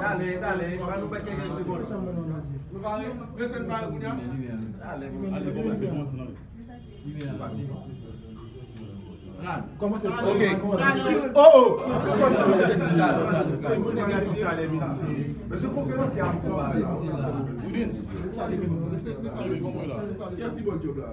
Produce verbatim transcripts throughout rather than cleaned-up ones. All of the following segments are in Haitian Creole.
Talè, talè, ba nou fè kèk segond. Nou pare? Mesye, nou pare kounye a? Talè, bon. Ok. Oh, oh. Mesye konferans a fè bagay. Yes, bon job la.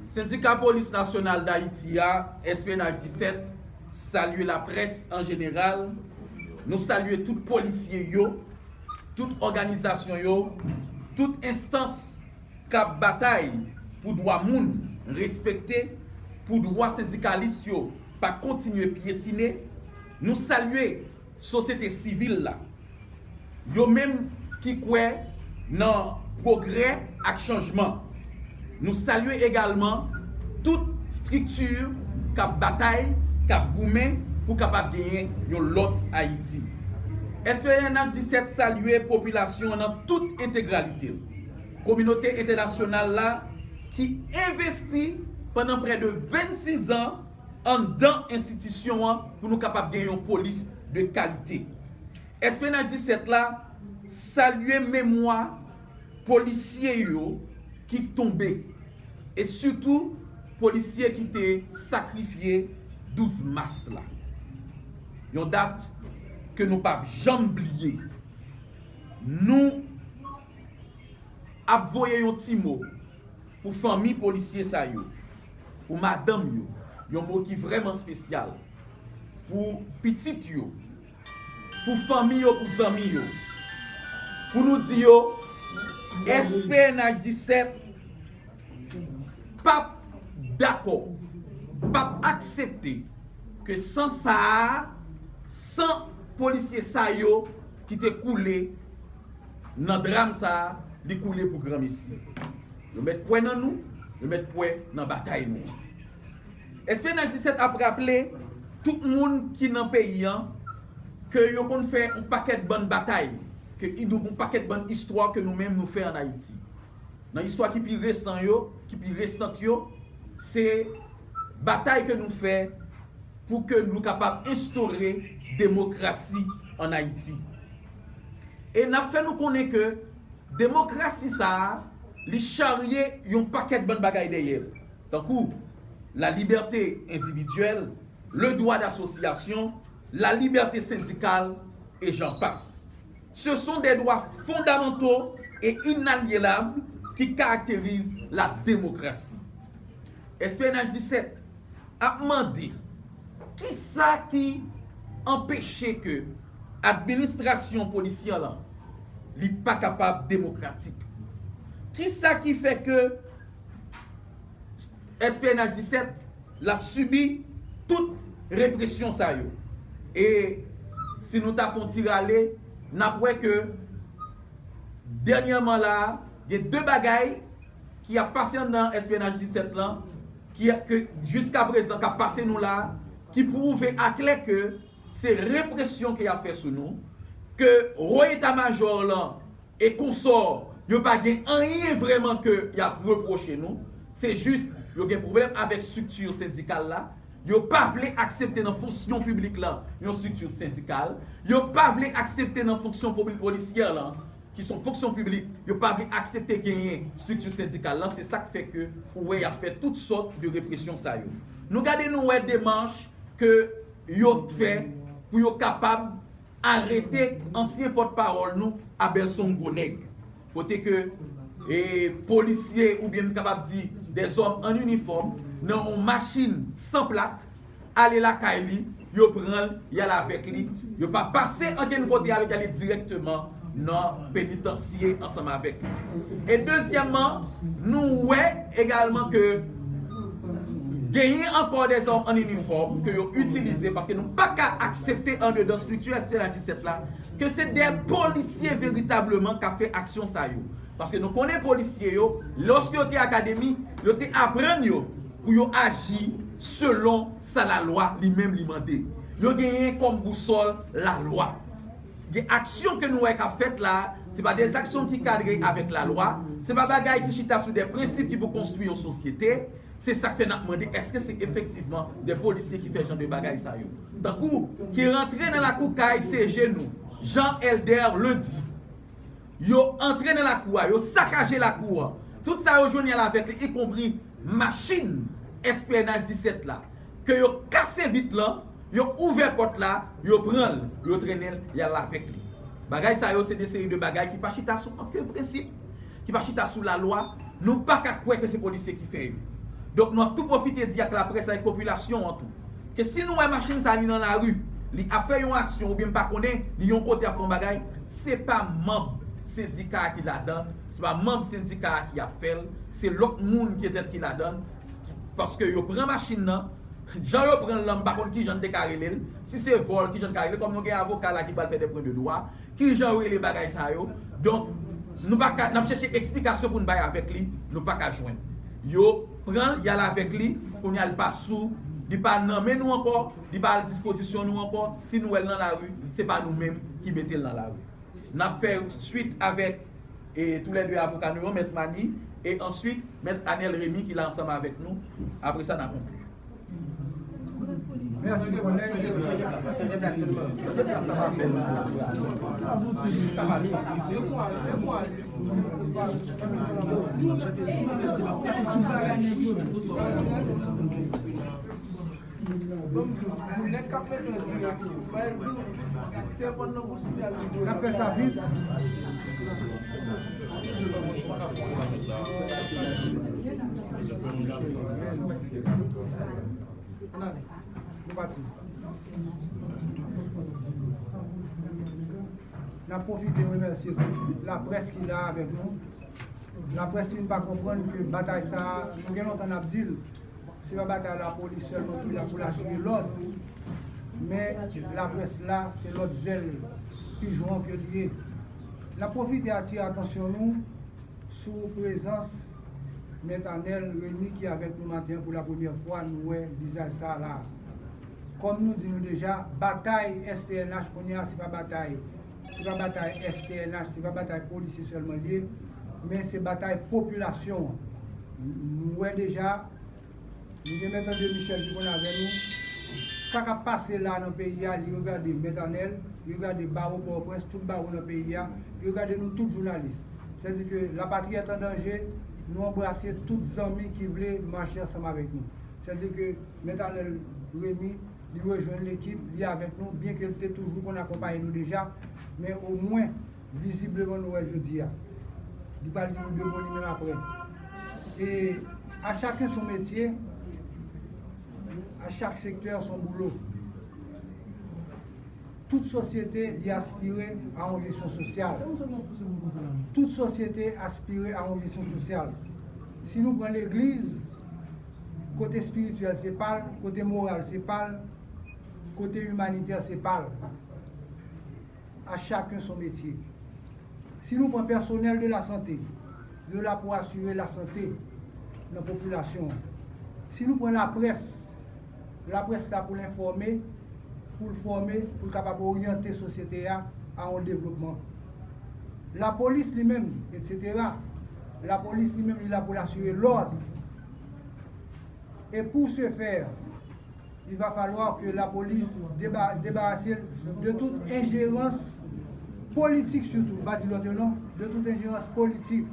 Sendika Polis Nasyonal Dayiti a, S P N H disèt, salye laprès an jeneral. Nou salye tout polisye yo, tout òganizasyon yo, tout enstans k ap batay pou dwa moun respekte, pou dwa sendikalis yo pa kontinye pyetine. Nou salye sosyete sivil la, yo menm ki kwè nan pwogrè ak chanjman. Nou salye egalman tout estrikti k ap batay, k ap goumen pou kapab genyen yon lòt Ayiti. S P N H disèt salye popilasyon an nan tout entegralite l, kominote entènasyonal la ki envesti pandan prè de vennsis an anndan enstitisyon an pou nou kapab gen yon polis de kalite. S P N H disèt la salye memwa polisye yo ki tonbe, e sitou polisye ki te sakrifye douz mas la. Yon dat ke nou p ap janm bliye. Nou ap voye yon ti mo pou fanmi polisye sa yo, pou madanm yo, yon mo ki vrèman espesyal, pou pitit yo, pou fanmi yo, pou zanmi yo, pou nou di yo, S P N H disèt p ap dakò, p ap aksepte ke san sa a, san polisye sa yo ki te koule nan dram sa a, li koule pou granmesi. Yo mèt kwè nan nou, yo mèt kwè nan batay nou. S P N H disèt ap raple tout moun ki nan peyi an ke yo konn fè yon pakèt bann batay, ke i- nou yon pakèt bann istwa ke nou menm nou fè ann Ayiti. Nan istwa ki pi resan yo, ki pi resant yo, se batay ke nou fè pou ke nou kapab enstore demokrasi ann Ayiti. E n ap fè nou konnen ke demokrasi sa a, li charye yon pakèt bann bagay dèyè l, tankou la liberté individuelle, le droit d'association, la liberté syndicale, et j'en passe. Ce sont des droits fondamentaux et inaliénables qui caractérisent la démocratie. S P N H disèt ap mande kisa ki anpeche ke administrasyon polisyè lan li pa kapab demokratik? Kisa ki fè ke S P N H disèt l ap sibi tout represyon sa yo? E si nou ta fè yon ti rale, n ap wè ke dènyèman la a, gen de bagay ki ap pase anndan S P N H disèt lan, ki, ke jiskaprezan k ap pase nou la a, ki pwouve aklè ke se represyon ke y ap fè sou nou, ke wo eta majò lan e konsò, yo pa gen anyen vrèman ke y ap repwoche nou. Se jis, yo gen pwoblèm avèk estrikti sendikal la. Yo pa vle aksepte nan fonksyon piblik lan yon estrikti sendikal. Yo pa vle aksepte nan fonksyon piblik polisyè lan, ki se yon fonksyon piblik, yo pa vle aksepte genyen estrikti sendikal lan. Se sa k fè ke ou wè y ap fè tout sòt de represyon sa yo. Nou gade, nou wè demach ke yo fè pou yo kapab arete ansyen pòtpawòl nou, Abelson Gronèg, kote ke, e, polisye, oubyen m kapab di, dèzòm an inifòm, nan yon machin san plak, ale lakay li, yo pran l, y al avèk li, yo pa pase ankenn kote avèk, y ale dirèkteman nan penitansye ansanm avèk li. E dezyèmman, nou wè egalman ke Genyen ankò dèzòm an inifòm ke yo itilize, paske nou pa ka aksepte andedan estrikti S P N H disèt la ke se de polisye veritableman k ap fè aksyon sa yo. Paske nou konnen polisye yo, lòske yo te akademi, yo te aprann yo pou yo aji selon sa lalwa li menm li mande. Yo genyen kòm bousòl lalwa. Gen aksyon ke nou wè k ap fèt la, se pa de aksyon ki kadre avèk lalwa, se pa bagay ki chita sou de prensip ki pou konstwi yon sosyete. Se sa k fè n ap mande, èske se efektivman de polisye ki fè jan de bagay sa yo? Tankou, ki rantre nan lakou kay C G nou, jan Elder le di. Yo antre nan lakou a, yo sakaje lakou an. Tout sa yo jwenn y al avèk li, ikonpri machin S P N H disèt la. Ke yo kase vit lan, yo ouvè pòt la, yo pran l, yo trennen l, y al avèk li. Bagay sa yo, se de seri de bagay ki pa chita sou okenn prensip, ki pa chita sou lalwa. Nou pa ka kwè ke se polisye ki fè yo. Donk, nou ap tou pwofite di ak laprès, avèk popilasyon an tou, ke si nou wè machin sa li nan lari, li ap fè yon aksyon oubyen m pa konnen, li yon kote ap fè yon bagay, se pa manm sendika a ki ladan, se pa manm sendika a ki ap fè l, se lòt moun petèt ki ladan, paske yo pran machin nan, jan yo pran l lan, m pa konn kijan n te ka rele l, si se vòl, kijan n ka rele, kòm nou gen avoka la ki pral fè de pwen de dwa, kijan yo rele bagay sa yo. Donk, nou pa ka, n ap chèche eksplikasyon pou n bay avèk li, nou pa ka jwenn. Yo pran l, y al avèk li, kounye a l pa sou, li pa nan men nou ankò, li pa al dispozisyon nou ankò, si nou wè l nan lari, se pa nou menm ki mete l nan lari. N ap fè swit avèk, e, toulède avoka nou yo, Mèt Mani, e answit, Mèt Anèl Remy ki la ansanm avèk nou. Apre sa, n a konkli. Mèsi, kòlèg. N ap fè sa vit. Ann ale. Nou pati. N ap pwofite remèsye tout laprès ki la avèk nou. Laprès fin pa konprann ke batay sa a, nou gen lontan n ap di l, se pa batay lapolis sèlman ki la pou l asire lòd, men laprès la, se lòt zèl pijon an ke l ye. N ap pwofite atire atansyon nou sou prezans Mèt Anèl Remy ki avèk nou maten an pou lapremyè fwa, nou wè vizaj sa a la. Kòm nou di nou deja, batay S P N H kounye a, se pa batay, se pa batay S P N H, se pa batay polisye sèlman l ye, men se batay popilasyon an. Nou wè deja, nou gen Mèt André Michel ki konn avè nou. Sa k ap pase la nan peyi a, li regade Mèt Anèl, li regade bawo Pòtoprens, tout bawo nan peyi a, li regade nou tout jounalis. Sètadi ke lapatri est en danger, nou anbrase tout zanmi ki vle mache ansanm avèk nou. Sètadi ke Mèt Anèl Remy, li rejwenn lekip, li avèk nou, byenke l te toujou konn akonpaye nou deja, men omwen, vizibleman, nou wè l jodi a. Li pral di nou de mo li menm apre. E à chacun son métier, à chaque secteur son boulot. Tout sosyete, li aspire a yon jesyon sosyal. Tout sosyete aspire a yon jesyon sosyal. Si nou pran legliz, kote espirityèl se pa l, kote moral se pa l, kote imanitè se pa l. À chacun son métier. Si nou pran pèsonèl de la sante, yo la pou asire lasante nan popilasyon an. Si nou pran laprès, laprès la pou l enfòme, pou l fòme, pou l kapab oryante sosyete a a yon devlopman. Lapolis li menm, etsetera. Lapolis li menm, li la pou l asire lòd. Et pour ce faire, il va falloir que la police déba- débarrasse de toute ingérence politique surtout, pa di lòt yo non, de toute ingérence politique.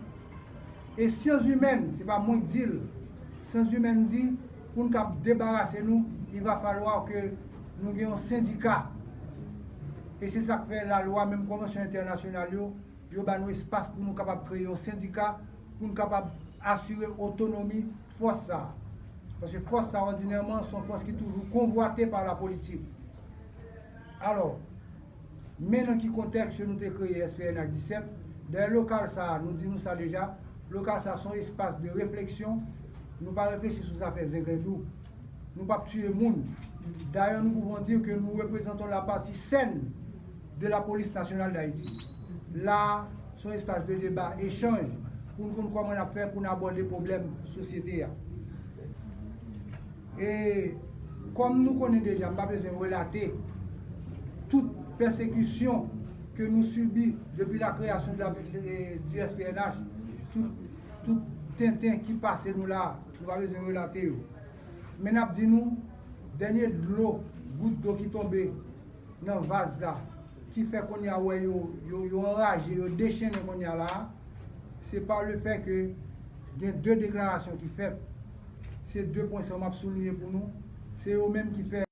E syans imèn, se pa mwen ki di l, syans imèn di, pou n kab debarase nou, il va falloir que nou gen yon sendika. E se sa k fè lalwa, menm konvansyon entènasyonal yo, yo ba nou espas pou nou kapab kreye yon sendika, pou n kapab asire otonomi fòs sa a. Paske fòs sa a, òdinèman, se yon fòs ki toujou konvwate pa lapolitik. Alò, men nan ki kontèks nou te kreye S P N H disèt, dayè lokal sa a, nou di nou sa deja, lokal sa a se yon espas de refleksyon, nou pa reflechi sou zafè zenglendou. Nou p ap tiye moun. Dayè, nou pouvons dire que nous représentons la partie saine de la Police Nationale d'Haïti. La, se yon espas de deba, echanj, pou n konn kòman n ap fè pou n abòde pwoblèm sosyete a. E kòm nou konnen deja, m pa bezwen relate tout pèsekisyon ke nou sibi depi la création de la, de, du S P N H, tout, tout tenten ki pase nou la, nou pa bezwen relate yo. Men n ap di nou, dènye dlo, gout dlo ki tonbe nan vaz la, ki fè kounye a wè yo, yo, yo anraje, yo dechennen kounye a la, se pa le fè ke gen de deklarasyon ki fèt. Se de pwen sa m ap souliye pou nou. Se yo menm ki fè